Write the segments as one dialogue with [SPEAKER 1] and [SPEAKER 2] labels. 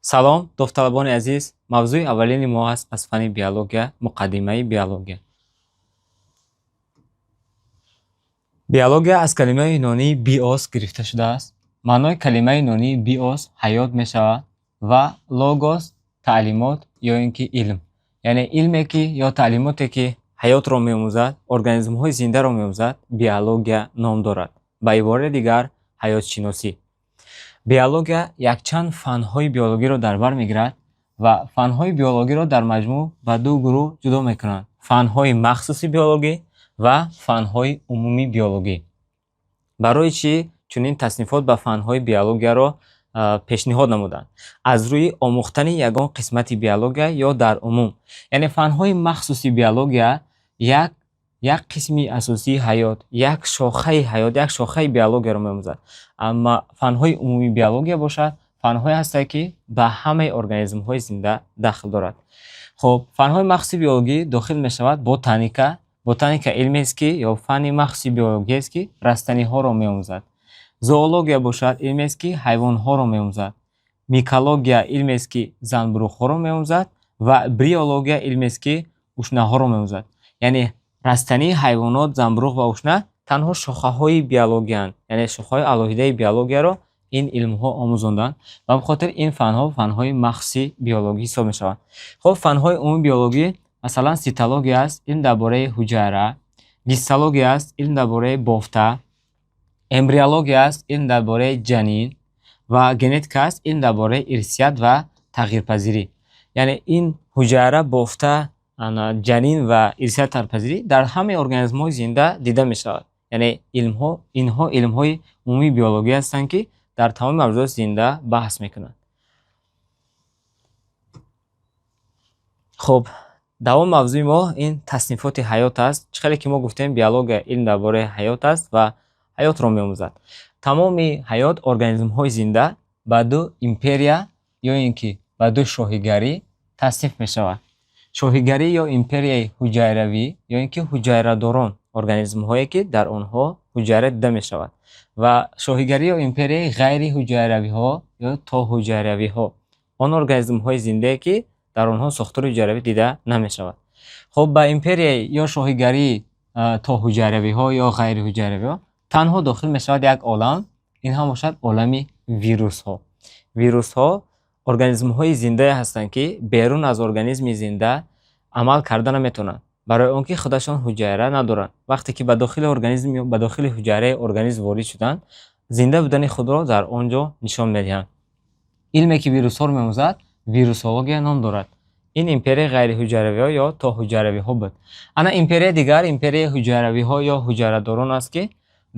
[SPEAKER 1] Салом, довталабони азиз. Мавзӯи аввалини мо аст аз фанни биология, муқаддимаи биология. Биология аз калимаи юнонии биос гирифта шудааст. Маънои калимаи юнонии биос ҳаёт мешавад ва логос таълимот ё ин ки илм. Яъне илме ки ё таълимоте ки ҳаётро меомӯзад, организмҳои зиндаро меомӯзад, биология ном дорад. Ба ибораи дигар, ҳаётшиносӣ. Биология якчанд фанҳои биологиро дар бар мегирад ва фанҳои биологиро дар маҷмӯъ ба ду гурӯҳ ҷудо мекунанд: фанҳои махсуси биологӣ ва фанҳои умумии биологӣ. Барои чӣ чунин таснифот ба фанҳои биологияро пешниҳод намуданд? Аз рӯи омӯхтани ягон қисмати биология ё дар умум. Яъне фанҳои махсуси биология як қисми асосии ҳаёт, як шохаи ҳаёт, як шохаи биологияро меомӯзад. Амма фанҳои умумии биология бошад, фанҳое ҳастанд, ки ба ҳамаи организмҳои зинда дахл дорад. Хуб, фанҳои махсуси биологӣ дохил мешавад ботаника. Ботаника илмест ки ё фанни махсуси биологиест, ки растаниҳоро меомӯзад. Зоология бошад, илмест, ки ҳайвонҳоро меомӯзад. Микология илмест, ки занбуруғҳоро меомӯзад ва бриология илмест, ки ушнаҳоро меомӯзад. Яъне растанӣ, ҳайвонот, занбуруғ ва ушна танҳо шохаҳои биологиянд. Яъне шохаҳои алоҳидаи биологияро ин илмҳо омӯзонданд ва ба хотир ин фанҳо фанҳои махсуси биологӣ ҳисоб мешаванд. Хуб, фанҳои умумии биологӣ, масалан, цитология аст, илм дар бораи ҳуҷайра, гистология аст, илм дар бораи бофта, эмбриология аст, илм дар бораи ҷанин ва генетика аст, илм дар бораи ирсият ва тағйирпазирӣ. Яъне ин ҳуҷайра, бофта, ҷанин ва ирсият, тағйирпазирӣ дар ҳамаи организмҳои зинда дида мешавад. Яъне илмҳо, инҳо илмҳои умумии биологӣ ҳастанд, ки дар тамоми мавҷудоти зинда баҳс мекунанд. Хуб, давом мавзӯи мо ин таснифоти ҳаёт аст. Чӣ хеле ки мо гуфтем, биология илм дар бораи ҳаёт аст ва ҳаётро меомӯзад. Тамоми ҳаёт, организмҳои зинда ба ду империя ё ин ки ба ду шоҳигарӣ тасниф мешавад. Шоҳигарӣ ё империяи ҳуҷайравӣ ё ин ки ҳуҷайрадорон, организмҳое ки дар онҳо ҳуҷайра дида мешавад, ва шоҳигарӣ ё империяи ғайриҳуҷайравиҳо ё тоҳуҷайравиҳо, он организмҳои зиндае ки дар онҳо сохтори ҳуҷайравӣ дида намешавад. Хуб, ба империяи ё шоҳигарии тоҳуҷайравиҳо ё ғайриҳуҷайравиҳо танҳо дохил мешавад як олам, ин ҳам бошад олами вирусҳо. Вирусҳо организмҳои зиндае ҳастанд, ки берун аз организми зинда амал карда наметавонанд, барои он ки худашон ҳуҷайра надоранд. Вақте ки ба дохили организм ё ба дохили ҳуҷайраи организм ворид шуданд, зинда будани худро дар он ҷо нишон медиҳанд. Илме ки вирусҳоро меомӯзад, вирусология ном дорад. Ин империяи ғайриҳуҷайравиҳо ё тоҳуҷайравиҳо буд. Ана империяи дигар, империяи ҳуҷайравиҳо ё ҳуҷайрадорон аст, ки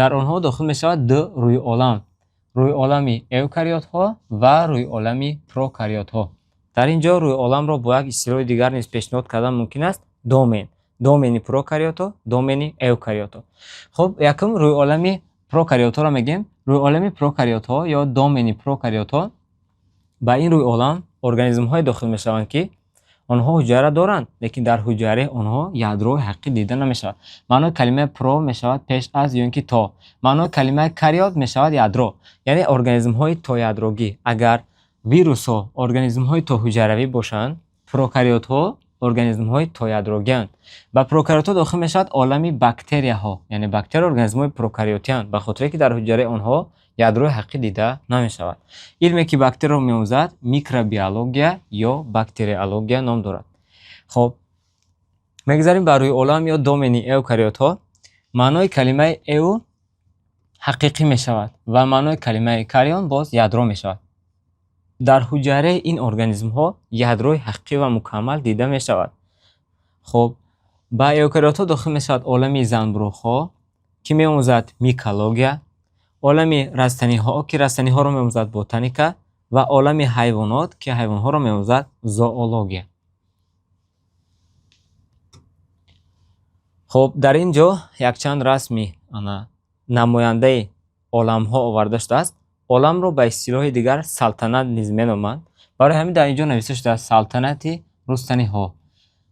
[SPEAKER 1] дар онҳо дохил мешавад ду рӯйолам: рӯйолами эукариотҳо ва рӯйолами прокариотҳо. Дар ин ҷо рӯйоламро бо як истилоҳи дигар низ пешниҳод кардан мумкин аст: домен. Домени прокариотҳо, домени эукариотҳо. Хуб, якум рӯйолами прокариотҳоро мегӯем. Рӯйолами прокариотҳо ё домени прокариотҳо, ба ин рӯйолам организмҳое дохил мешаванд, ки онҳо ҳуҷайра доранд, лекин дар ҳуҷайраи онҳо ядрои ҳақиқӣ дида намешавад. Маънои калимаи про мешавад пеш аз ё ин ки то. Маънои калимаи кариот мешавад ядро. Яъне организмҳои тоядрогӣ. Агар вирусҳо организмҳои тоҳуҷайравӣ бошанд, прокариотҳо организмҳои тоядрогианд. Ба прокариотҳо дохил мешавад олами бактерияҳо. Яъне бактерия организмҳои прокариотианд, ба хотире ки дар ҳуҷайраи онҳо ядрои ҳақиқӣ дида намешавад. Илме ки бактерияро меомӯзад, микробиология ё бактериология ном дорад. Хуб, мегузарем ба рӯйолам ё домени эукариотҳо. Маънои калимаи эу ҳақиқӣ мешавад ва маънои калимаи карион боз ядро мешавад. Дар ҳуҷайраи ин организмҳо ядрои ҳақиқӣ ва мукаммал дида мешавад. Хуб, ба эукариотҳо дохил мешавад олами занбуруғҳо, ки меомӯзад микология, олами растаниҳо, ки растаниҳоро меомӯзад ботаника, ва олами ҳайвонот, ки ҳайвонҳоро меомӯзад зоология. Хуб, дар ин ҷо якчанд расми намояндаи оламҳо оварда шудааст. Оламро ба истилоҳи дигар салтанат низ меноманд. Барои ҳамин дар ин ҷо навишта шудааст салтанати рустаниҳо,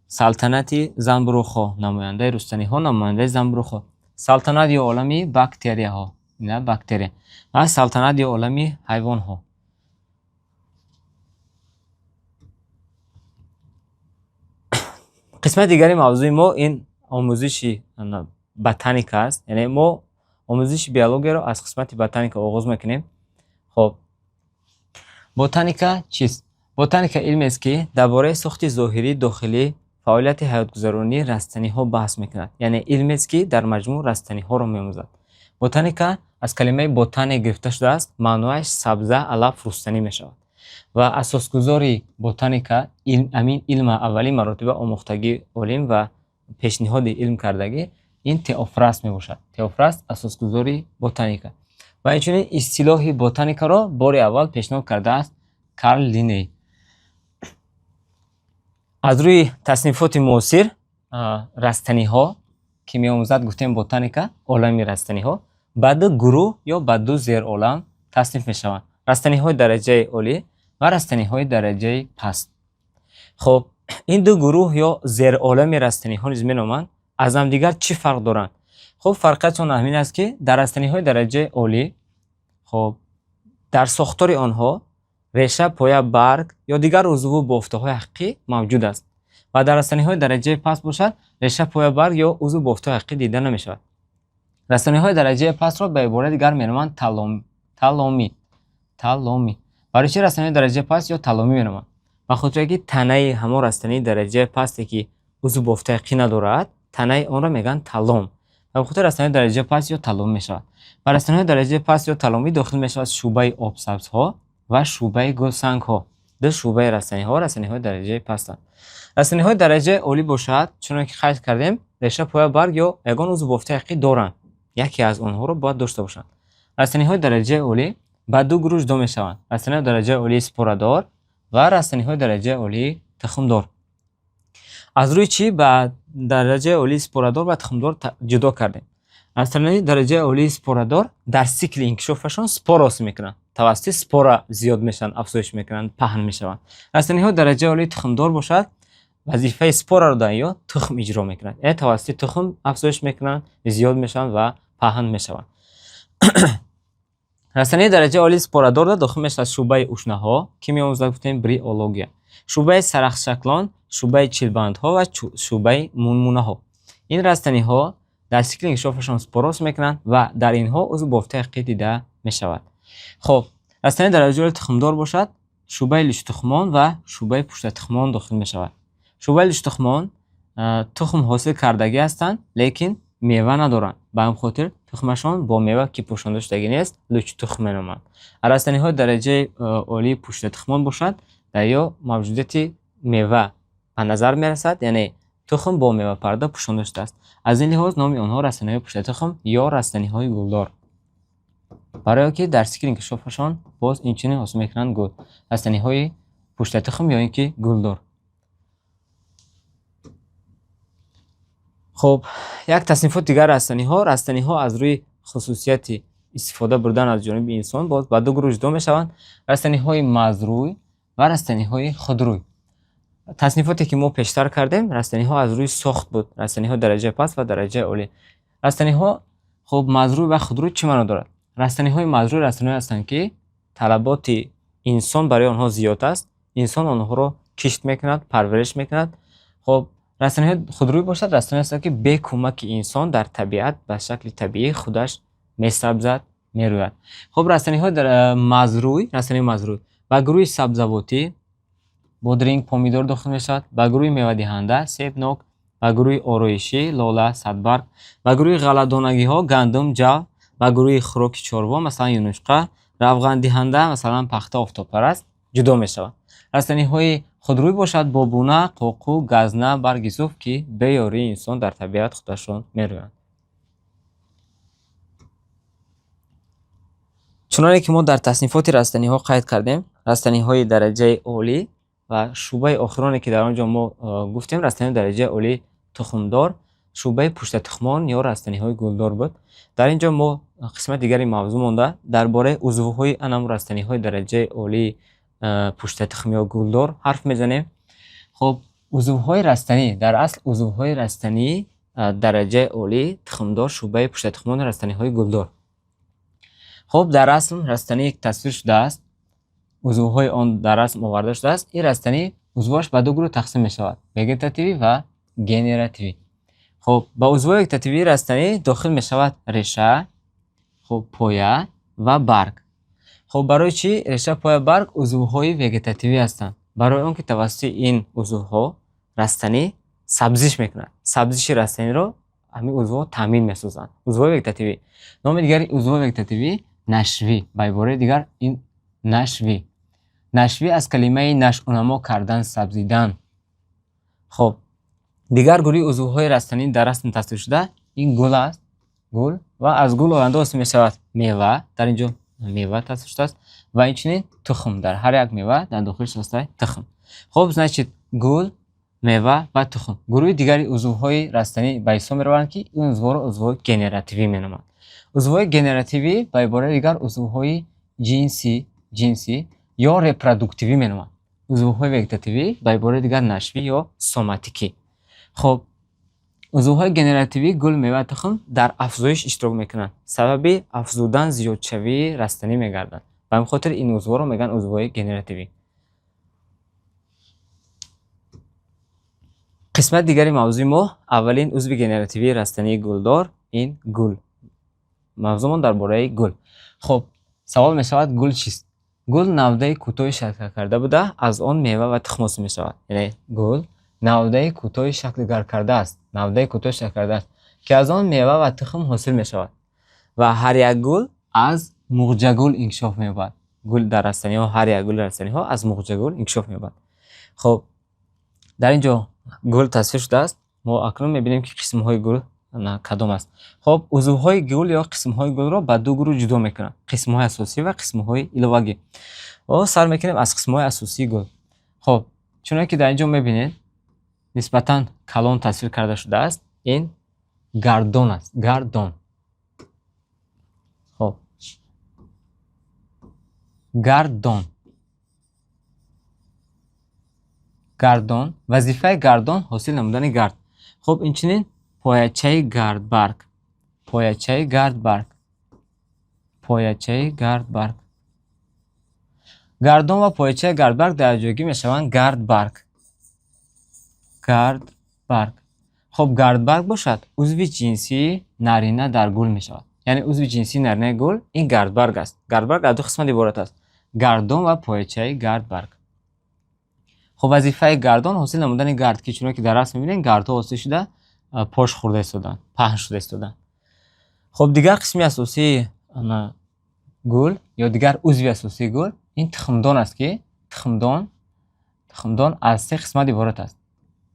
[SPEAKER 1] салтанати занбуруғҳо, намояндаи рустаниҳо, намояндаи занбуруғҳо, салтанат ё олами бактерияҳо, ина бактерия, ва салтанат ё олами ҳайвонҳо. Қисмати дигари мавзӯи мо ин омӯзиши ботаника аст. Яъне мо омӯзиши биологияро аз қисмати ботаника оғоз мекунем. Хоб, ботаника чист? Ботаника илмест, ки дар бораи сохти зоҳирӣ, дохилӣ, фаъолияти ҳаётгузаронии растаниҳо баҳс мекунад. Яъне илмест, ки дар маҷмӯъ растаниҳоро меомӯзад. Ботаника аз калимаи ботане гирифта шудааст, маънояш сабза, алаф, рустанӣ мешавад. Ва асосгузори ботаника, ҳамин илма аввалин маротиба омӯхтагии олим ва пешниҳоди илм кардагӣ ин Теофраст мебошад. Теофраст асосгузори ботаника. Ва инчунин истилоҳи ботаникаро бори аввал пешниҳод кардааст Карл Линней. Аз рӯи таснифоти муосир растаниҳо, ки меомӯзад, гуфтем, ботаника олами растаниҳо, ба ду гурӯҳ ё ба ду зеролам тасниф мешаванд: растаниҳои дараҷаи олӣ ва растаниҳои дараҷаи паст. Хоб, ин ду гурӯҳ ё зеролами растаниҳо низ меноманд, аз ҳамдигар чӣ фарқ доранд? Хуб, фарқиятшон ҳамин аст, ки дар растаниҳои дараҷаи олӣ, хоб, дар сохтори онҳо реша, поя, барг ё дигар узву бофтаҳои ҳақиқӣ мавҷуд аст ва дар растаниҳои дараҷаи паст бошад, реша, поя, барг ё узву бофтаҳои ҳақиқӣ дида намешавад. Растаниҳои дараҷаи пастро ба ибораи дигар меноманд талломӣ. Талломӣ. Барои чӣ растаниҳои дараҷаи паст ё талломӣ меноманд? Ба хотире ки танаи ҳамон растании дараҷаи пасте, ки узву бофтаи ҳақиқӣ надорад, танаи онро мегӯянд таллом. Ба хотири растаниҳои дараҷаи паст ё талломӣ мешавад. Ба растаниҳои дараҷаи паст ё талломӣ дохил мешавад шӯъбаи обсабзҳо ва шӯъбаи гулсангҳо. Ду шӯъбаи растаниҳо растаниҳои дараҷаи пастанд. Растаниҳои дараҷаи олӣ бошад, чуноне ки қайд кардем, реша, поя, барг ё ягон узву бофтаи ҳақиқӣ доранд. Яке аз онҳоро бояд дошта бошанд. Растаниҳои дараҷаи олӣ ба ду гурӯҳ ҷудо мешаванд: растаниҳои дараҷаи олии спорадор ва растаниҳои дараҷаи олии тухмдор. Аз рӯи чӣ ба дараҷаи олии спорадор ва тухмдор ҷудо кардем? Растаниҳои дараҷаи олии спорадор дар сикли инкишофашон спора ҳосил мекунанд. Тавассути спора зиёд мешаванд, афзоиш мекунанд, паҳн мешаванд. Растаниҳои дараҷаи олии тухмдор бошад, вазифаи спораро дар ё тухм иҷро мекунанд. Яъне тавассути тухм афзоиш мекунанд, зиёд мешаванд ва паҳн мешаванд. Растании дараҷаи олии спорадорро дохил мешавад шӯъбаи ушнаҳо, ки меомӯзад, гуфтем, бриология, шӯъбаи сарахтшаклон, шӯъбаи чилбандҳо ва шӯъбаи мунмунаҳо. Ин растаниҳо дар сикли инкишофашон спора ҳосил мекунанд ва дар инҳо узву бофтаи ҳақиқӣ дида мешавад. Хоб, растании дараҷаи олии тухмдор бошад, шӯъбаи лучтухмон ва шӯъбаи пуштатухмон дохил мешавад. Шӯъбаи лучтухмон тухм ҳосил кардагӣ ҳастанд, лекин мева надоранд. Ба ҳамин хотир тухмашон бо мева, ки пӯшонда шудагӣ нест, лучтухм меноманд. Растаниҳои дараҷаи олии пуштатухмон бошад, дар ё мавҷудияти мева ба назар мерасад, яъне тухм бо мевапарда пӯшонда шудааст. Аз ин лиҳоз номи онҳо растаниҳои пуштатухм ё растаниҳои гулдор. Барои он ки дар сикли инкишофашон боз инчунин ҳосил мекунанд гул. Растаниҳои пуштатухм ё ин ки гулдор. Хоб, як таснифоти дигар растаниҳо. Растаниҳо аз рӯи хусусияти истифода бурдан аз ҷониби инсон боз ба ду гурӯҳ ҷудо мешаванд: растаниҳои мазрӯй ва растаниҳои худрӯй. Таснифоте ки мо пештар кардем, растаниҳо аз рӯи сохт буд, растаниҳои дараҷаи паст ва дараҷаи олӣ. Растаниҳо, хуб, мазрӯй ва худрӯй чӣ маъно дорад? Растаниҳои мазрӯй растаниҳое ҳастанд, ки талаботи инсон барои онҳо зиёд аст, инсон онҳоро кишт мекунад, парвариш мекунад. Хоб, растаниҳои худрӯй бошад, растаниҳое ҳастанд, ки бе кӯмаки инсон дар табиат ба шакли табиӣ худаш месабзад, мерӯяд. Хуб, растаниҳои мазрӯй, растаниҳои мазрӯй ба гурӯҳи сабзавотӣ бодринг, помидор дохил мешавад, ба гурӯҳи мевадиҳанда себ, нок, ба гурӯҳи ороишӣ лола, садбарг, ба гурӯҳи ғалладонагиҳо гандум, ҷав, ба гурӯҳи хӯроки чорво, масалан юнучқа, равғандиҳанда, масалан пахта, офтобпараст ҷудо мешавад. Растаниҳои худрӯй бошад, бобуна, қоқу, газна, барги суф, ки бе ёрии инсон дар табиат худашон мерӯянд. Чуноне ки мо дар таснифоти растаниҳо қайд кардем, растаниҳои дараҷаи олӣ ва шӯъбаи охироне, ки дар он ҷо мо гуфтем, растаниҳои дараҷаи олии тухмдор, шӯъбаи пуштатухмон ё растаниҳои гулдор буд. Дар ин ҷо мо қисмати дигари мавзӯъ монда, дар бораи узвҳои анам растаниҳои дараҷаи олии пуштатухм ё гулдор ҳарф мезанем. Хоб, узвҳои растанӣ, дар асл узвҳои растании дараҷаи олии тухмдор, шӯъбаи пуштатухмони растаниҳои гулдор. Хоб, дар расм растание тасвир шудааст, узвҳои он дар расм оварда шудааст. Ин растанӣ узвҳояш ба ду гурӯҳ тақсим мешавад: вегетативӣ ва Генеративӣ. Хуб, ба узвҳои вегетативии растанӣ дохил мешавад реша, хуб, поя ва барг. Хуб, барои чӣ реша, поя, барг узвҳои вегетативӣ ҳастанд? Барои он ки тавассути ин узвҳо растанӣ сабзиш мекунад. Сабзиши растаниро ҳамин узвҳо таъмин месозанд. Узвҳои вегетативӣ. Номи дигари узвҳои вегетативӣ нашвӣ. Ба ибораи дигар ин нашвӣ. Нашвӣ аз калимаи нашъунамо кардан, сабзидан. Хуб, дигар гурӯҳи узвҳои растанӣ дар расм тасвир шуда ин гул аст. Гул ва аз гул оянда ҳосил мешавад мева. Дар ин ҷо мева тасвир шудааст ва инчунин тухм. Дар ҳар як мева дар дохилаш аст тухм. Хуб, значит, гул, мева ва тухм. Гурӯҳи дигари узвҳои растанӣ ба ҳисоб мераванд, ки ин узвҳоро узвҳои генеративӣ меноманд. Узвҳои генеративӣ ба ибораи дигар узвҳои ҷинсӣ ё репродуктивӣ меноманд. Узвҳои вегетативӣ ба ибораи дигар нашвӣ ё соматикӣ. Хуб, узвҳои генеративӣ гул, мева, тухм дар афзоиш иштирок мекунанд. Сабаби афзудан, зиёдшавии растанӣ мегарданд. Ба ҳамин хотир ин узвҳоро мегӯянд узвҳои генеративӣ. Қисмати дигари мавзӯи мо аввалин узви генеративии растании гулдор ин гул. Мавзӯъмон дар бораи гул. Хуб, савол мешавад, гул чист? Гул навдаи кӯтоҳи шаклгаркарда буда, аз он мева ва тухм ҳосил мешавад. Яъне гул навдаи кӯтоҳи шаклгаркарда аст. Навдаи кӯтоҳи шаклгаркарда аст, ки аз он мева ва тухм ҳосил мешавад. Ва ҳар як гул аз муғҷагул инкишоф меёбад. Гул дар растаниҳо, ҳар як гули растаниҳо аз муғҷагул инкишоф меёбад. Хуб, дар ин ҷо гул тасвир шудааст. Мо акнун мебинем, ки қисмҳои гул кадом аст. Хуб, узвҳои гул ё қисмҳои гулро ба ду гурӯҳ ҷудо мекунанд: қисмҳои асосӣ ва қисмҳои иловагӣ. Мо сар мекунем аз қисмҳои асосии гул. Хуб, чуноне ки дар ин ҷо мебинед, нисбатан калон тасвир карда шудааст, ин гардон аст. Гардон. Хуб, гардон. Гардон, вазифаи гардон ҳосил намудани гард. Хуб, инчунин поячаи гардбарг. Поячаи гардбарг. Поячаи гардбарг. Гардон ва поячаи гардбарг дар ҷойгӣ мешаванд гардбарг. Гардбарг. Хуб, гардбарг бошад узви ҷинсии нарина дар гул мешавад. Яъне узви ҷинсии наринаи гул ин гардбарг аст. Гардбарг аз ду қисмат иборат аст: гардон ва поячаи гардбарг. Хуб, вазифаи гардон ҳосил намудани гард, ки чуноне ки дар расм мебинед, гардҳо ҳосил шуда пош хӯрда истоданд, паҳн шуда истоданд. Хуб, дигар қисми асосии гул ё дигар узви асосии гул ин тухмдон аст, ки тухмдон аз се қисмат иборат аст.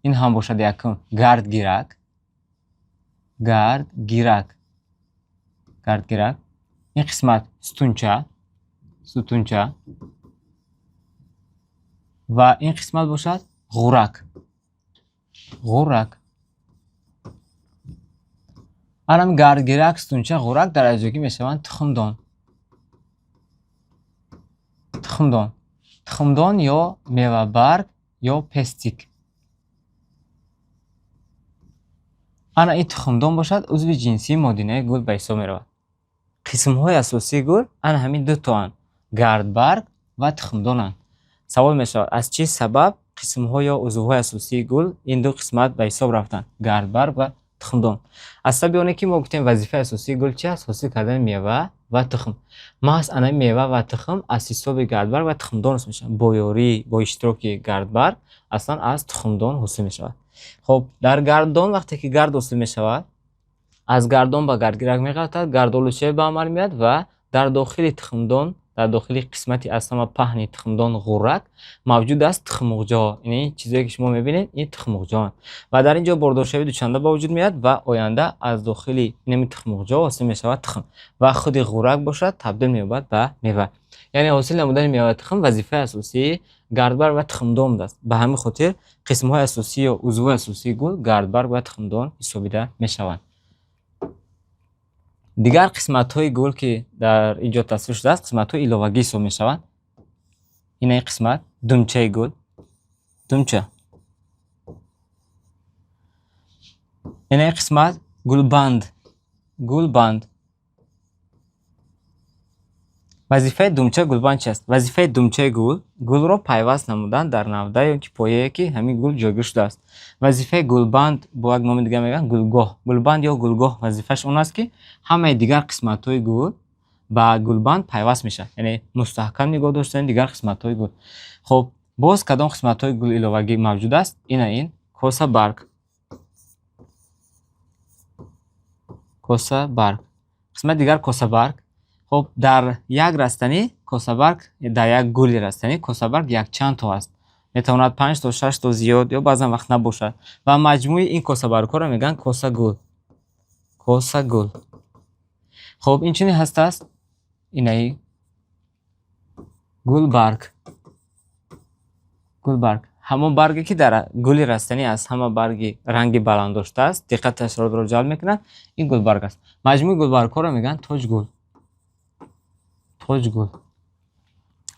[SPEAKER 1] Ин ҳам бошад якум гардгирак, гардгирак, гардгирак. Ин қисмат сутунча, сутунча ва ин қисмат бошад ғурак, ғурак. Анам гардгирак, сутунча, ғурак дар якҷойгӣ мешаванд тухмдон. Тухмдон. Тухмдон ё мевабарг ё пестик. Ана ин тухмдон бошад узви ҷинсии модинаи гул ба ҳисоб меравад. Қисмҳои асосии гул ана ҳамин ду тоанд: гардбарг ва тухмдонанд. Савол мешавад, аз чӣ сабаб қисмҳо ё узвҳои асосии гул ин ду қисмат ба ҳисоб рафтанд: гардбарг ва тухмдон? Аз сабаби оне ки мо гуфтем вазифаи асосии гул чи аст? Ҳосил кардани мева ва тухм. Маҳз ана мева ва тухм аз ҳисоби гардбарг ва тухмдон ҳосил мешаванд. Бо ёрии, бо иштироки гардбарг аслан аз тухмдон ҳосил мешавад. Хуб, дар гардон вақте ки гард ҳосил мешавад, аз гардон ба гардгирак меғалтад, гардолудшавӣ ба амал меояд ва дар дохили тухмдон, дар дохили қисмати аз ҳама паҳни тухмдон ғурак мавҷуд аст тухмуғҷаҳо. Ин чизое ки шумо мебинед, ин тухмуғҷаҳоанд. Ва дар ин ҷо бордоршавии дучанда ба вуҷуд меояд ва оянда аз дохили инами тухмуғҷаҳо ҳосил мешавад тухм. Ва худи ғурак бошад табдил меёбад ба мева. Яъне ҳосил намудани мева ва тухм вазифаи асосии гардбарг ва тухмдон будааст. Ба ҳамин хотир қисмҳои асосӣ ё узвҳои асосии гул гардбарг ва тухмдон ҳисобида мешаванд. Дигар қисматҳои гул, ки дар ин ҷо тасвир шудааст, қисматҳои иловагӣ ҳисоб мешаванд. Ин ин қисмат думчаи гул, думча. Ин ин қисмат гулбанд, гулбанд. Вазифаи думчаи гулбанд чи аст? Вазифаи думчаи гул гулро пайваст намудан дар навда ё ки пояе, ки ҳамин гул ҷойгир шудааст. Вазифаи гулбанд бо як номи дигар мегӯянд гулгоҳ. Гулбанд ё гулгоҳ вазифааш он аст, ки ҳамаи дигар қисматҳои гул ба гулбанд пайваст мешавад, яъне мустаҳкам нигоҳ доштани дигар қисматҳои гул. Хуб, боз кадом қисматҳои гул иловагӣ мавҷуд аст? Ина ин косабарг. Косабарг. Қисмати дигар косабарг. Хуб, дар як растанӣ косабарг, дар як гули растанӣ косабарг якчанд то аст. Метавонад 5 то, 6 то, зиёд ё баъзан вақт набошад. Ва маҷмӯи ин косабаргҳоро мегӯянд косагул. Косагул. Хуб, инчунин ҳастааст инаи гулбарг. Гулбарг ҳамон барге, ки дар гули растанӣ аз ҳама барги ранги баланд доштааст, диққати ҳашаротро ҷалб мекунад, ин гулбарг аст. Маҷмӯи гулбаргҳоро мегӯянд тоҷгул. Тоҷгул.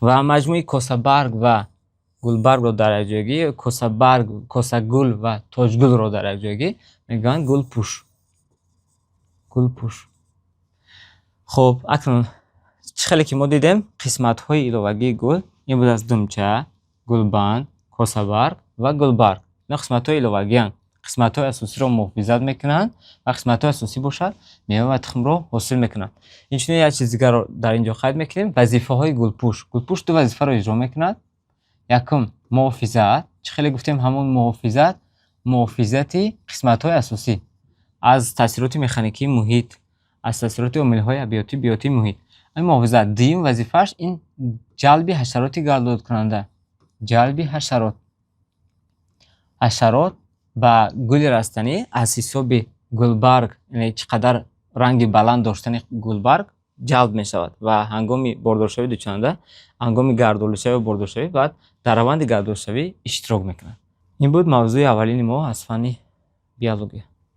[SPEAKER 1] Ва маҷмӯи косабарг ва гулбаргро дар якҷоягӣ, косабарг, косагул ва тоҷгулро дар якҷоягӣ мегӯянд гулпӯш. Гулпӯш. Хуб, акнун чӣ хеле ки мо дидем, қисматҳои иловагии гул ин будааст: думча, гулбанд, косабарг ва гулбарг. Ино қисматҳои иловагианд. Қисматҳои асосиро муҳофизат мекунанд ва қисматҳои асосӣ бошад, мева ва тухмро ҳосил мекунанд. Инчунин як чиз дигарро дар ин ҷо қайд мекунем: вазифаҳои гулпӯш. Гулпӯш ду вазифаро иҷро мекунад. Якум, муҳофизат. Чӣ хеле гуфтем, ҳамон муҳофизат, муҳофизати қисматҳои асосӣ аз таъсироти механикии муҳит, аз таъсироти омилҳои абиотӣ, биотии муҳит. Ин муҳофизат. Дуюм вазифааш ин ҷалби ҳашароти гардолудкунанда. Ҷалби ҳашарот. Ҳашарот ба гули растанӣ аз ҳисоби гулбарг, яъне чӣ қадар ранги баланд доштани гулбарг ҷалб мешавад ва ҳангоми бордоршавии дучанда, ҳангоми гардолудшавӣ ва бордоршавӣ баъд дар раванди гардолудшавӣ иштирок мекунад. Ин буд мавзӯи аввалини мо аз фанни биология.